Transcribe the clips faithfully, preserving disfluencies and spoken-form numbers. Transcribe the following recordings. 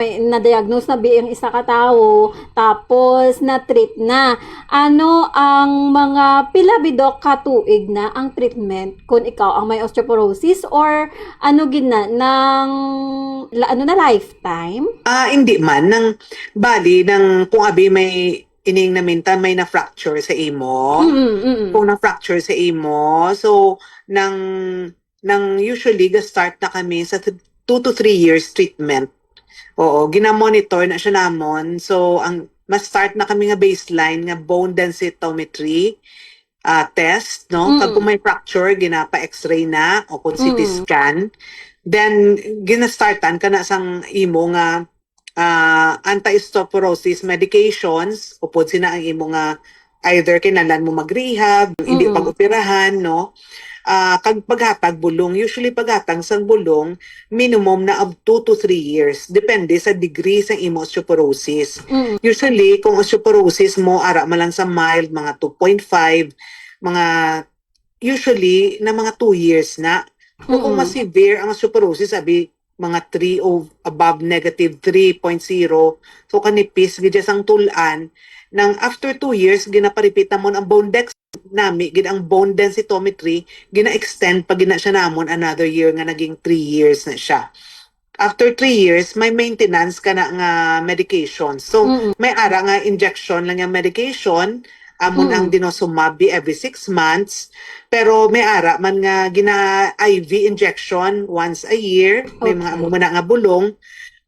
May na-diagnose na bi ang isa ka tawo, tapos na-treat na. Ano ang mga pila bi, Doc, ka tuig na ang treatment kung ikaw ang may osteoporosis, or ano gid na, nang, la-, ano na, lifetime? Ah, hindi man. Nang, bali, nang kung abi may ining namintan, may na-fracture sa imo. Mm, mm. Kung na-fracture sa imo, so, nang, nang usually, ga-start na kami sa th-, two to three years treatment. Oo, gina-monitor na siya namon. So, ang, ma-start na kami nga baseline nga bone densitometry ah, test, no? Kag Mm. kung may fracture, ginapa-X-ray na o kung C T Mm. scan. Then, ginastartan ka na sang imo nga ah, anti-osteoporosis medications, upod sina ang imo nga either kinahanglan mo mag-rehab, hindi Mm. pag-operahan, no? Ah, kag paghatag bulong, usually paghatag sang bulong, minimum na of two to three years, depende sa degree sang imo osteoporosis. Mm. Usually, kung osteoporosis mo, ara man lang sa mild, mga two point five, mga, usually, na mga two years na. Pero kung Mm. mas severe ang osteoporosis, abi, mga three o above, negative three point zero, so kanipis gid siya sang tul-an, nang after two years, ginaparipit namon ang bone dex, nami gid ang bone densitometry, gina-extend pa gid na siya namon another year nga naging three years na siya. After three years, may maintenance ka na nga medication. So, Mm. may ara nga injection lang yung medication, amon ang Mm. denosumab bi every six months, pero may ara man nga gina-I V injection once a year, may mga Okay. amo man na nga bulong.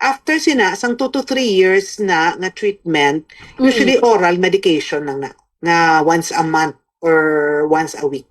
After sina, sang two to three years na nga treatment, Mm. usually oral medication lang na, nga once a month or once a week.